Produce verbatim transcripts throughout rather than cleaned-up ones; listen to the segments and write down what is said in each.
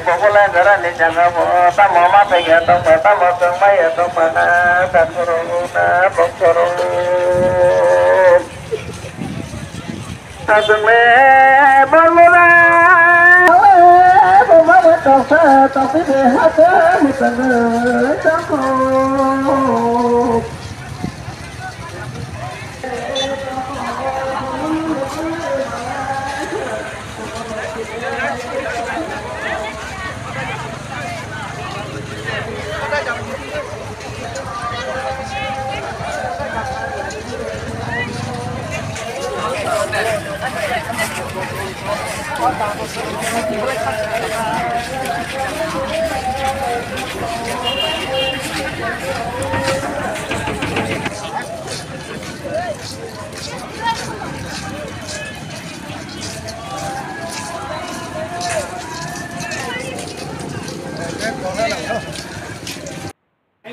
Bobole gara ni jaga bo, tamo ma pegya tongma, tamo tongma ya tongma na, takhoro na, bokhoro. Tatung le bobole, bobole tongsa, tongsi de hata, mutang tongko.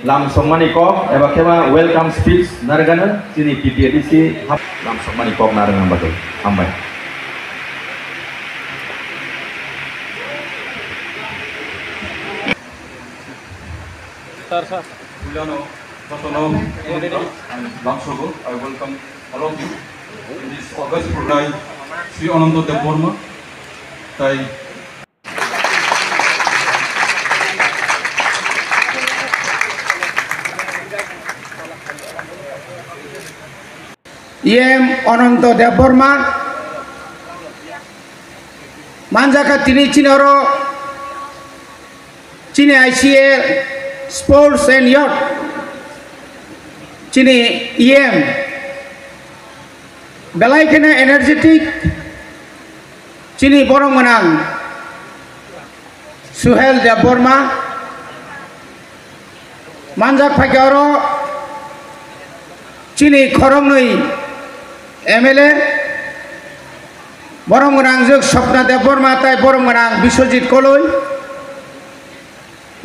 Lamsokmani kok eba khe ma welcome speech narwkgano chini P P A D C hap-, lamsokmani kok narwkna bagwi. Hambai. Sir, sir. Puilano, jotono, ang lamsogo, I welcome all of you in this August program, Sri Ananta Debbarma, tai E M Ananta Debbarma manjakha tini chini oro chini I C A Sports and Youth chini E M belai kheno energetic chini borok gwnang Suhel Debbarma manjak phaikha oro chini khoroknwi M L A borok gwnang jwk Swapna Debbarma tai borok gwnang Biswajit Koloi.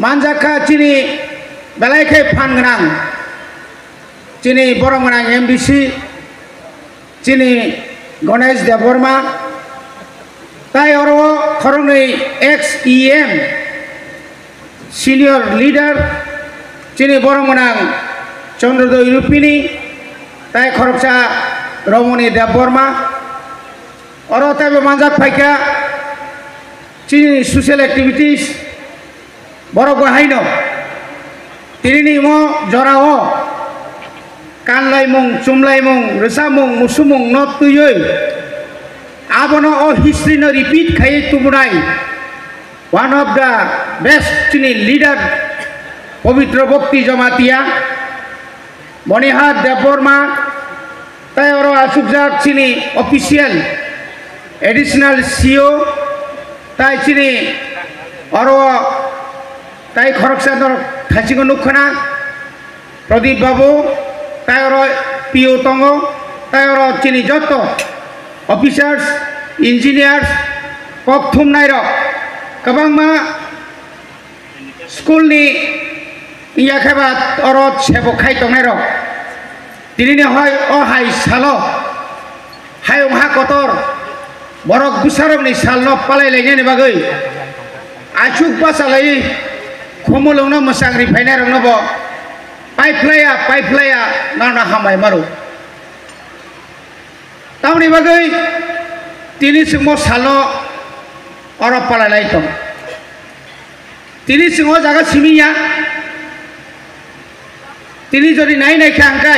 Manjakha chini belai khe phan gwnang, chini borok gwnang M D C, chini Ganesh Debbarma, tai oro khoroknwi ex E M, senior leader, chini borok gwnang Chandrodoi Rupini, tai khoroksa Romoni Debbarma, oro taibo manjak phaikha chini social activities. Borok bo haino tinini imo jorao kanlaimung, chumlaimung, rwchapmung, musumung no twiwi abono o history no repeat khaiwi tubunai one of the best chini leader Pabitra Bhakti Jamatia, Manihat Debbarma, tai oro achukjak chini official additional C O, tai chini oro tai khoroksa norok thaisingo nukkhana, Pradip Babu, tai oro P O tongo, tai oro chini joto officers, engineers, kok thumnairok, kwbangma school ni wngya khe ba oro sebo khai tongnairok, tinini hoi o hai salo hayung ha kotor borok bwsarokni salno palai lainani bagwi achuk bachalai khumulwngno mwchang ri phainairokno bo paiphlaiya, paiphlaiya, nono hambai maro. Tamoni bagwi tini chwngbo salno oro palai lai tong. Tini chwng o jaga simi ya. Tini jodi nai nai kha hwnkhe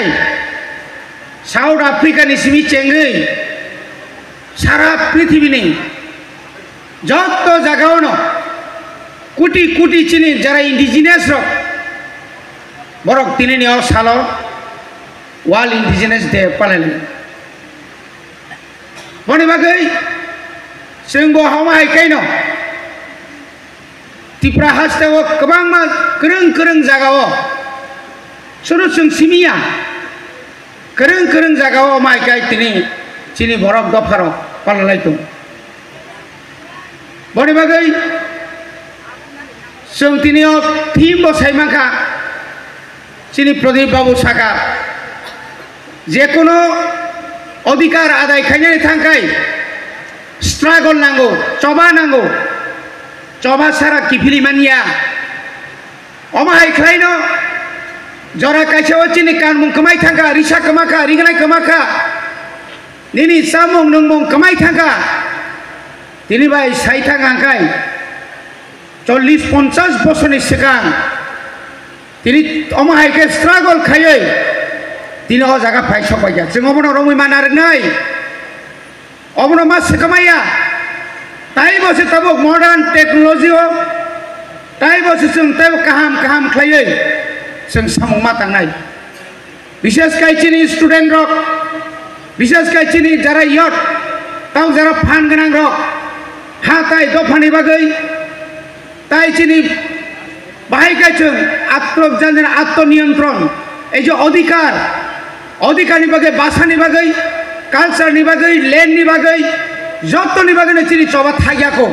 South Africa ni simi chengwi sara prithibini joto jagao no kuti kuti chini jara indigenous rok borok tini ni o salo World Indigenous Day palai lai. Boni bagwi chwng bo hama hai kaino Tripura haste o kwbangma kwrwng kwrwng jaga o suru chwng simi ya, kwrwng kwrwng jaga o mai kai tini chini borok dopha rok palalai tong. Boni bagwi chwng tini o theme bo sai mankha. Chini Pradip Babu saka, jekono odhikar adai khainani thangkhai struggle nango, choba nango, choba sara kiphili manya. Omo hai khlaino jora kaisa o chini kanmung kwmai thangkha, risa kwmakha, rignai kwmakha, nini chamung nungmung kwmai thangkha. Tini bai sai thang hangkhai chollish ponchash bosorni swkang tini omo hai khe struggle khaiwi tini o jaga phai sokpaikha. Chwng obono romwi mana rwnai, obono ma swkmaya. Taibo se tabuk modern technology o, taibo se chwng taibo kaham kaham khlaiwi chwng samung ma tangnai. Bishes kai chini student rok, bishes kai chini jara youth, tau jara phan gwnang rok, ha tai dophani bagwi, tai chini bahai kai chwng atro janjana atto niyantron, ei je odhikar, odhikar ni bagwi, basa ni bagwi, culture ni bagwi, land ni bagwi, joto ni bagwi no chini choba thaiya ko.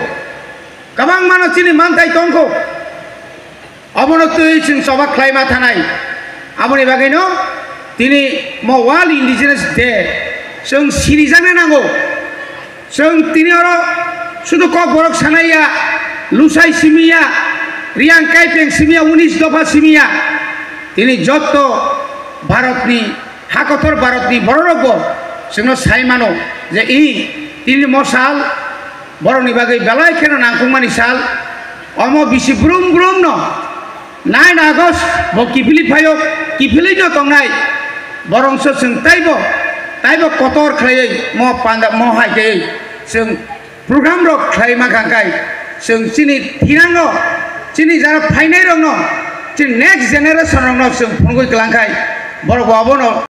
Kwbangma no chini mantai tongkho. Obono twi chwng choba khlaima thanai. Aboni bagwino tini mo World Indigenous Day chwng sinijakna nango. Chwng tini oro sudu kok borok sanaiya, lusai simiya, riyang kaipeng simiya, unis dopha simiya. Tini jotto Bharatni, hakotor Bharatni bororokbo chwngno sai mano je i tini mo sal borokni bagwi belai kheno nangkukmani sal. Omo bisi brum brum no nine August bo kiphilwi phaio, kiphilwi no tongnai. Borongso chwng taibo, taibo kotor khlaiwi mo panda mo hai khe chwng program rok khlai ma kha khai chwng chini thinango, chini jara phainai rokno, chini next generation rokno chwng phunugwi kwlang khai borok bo abono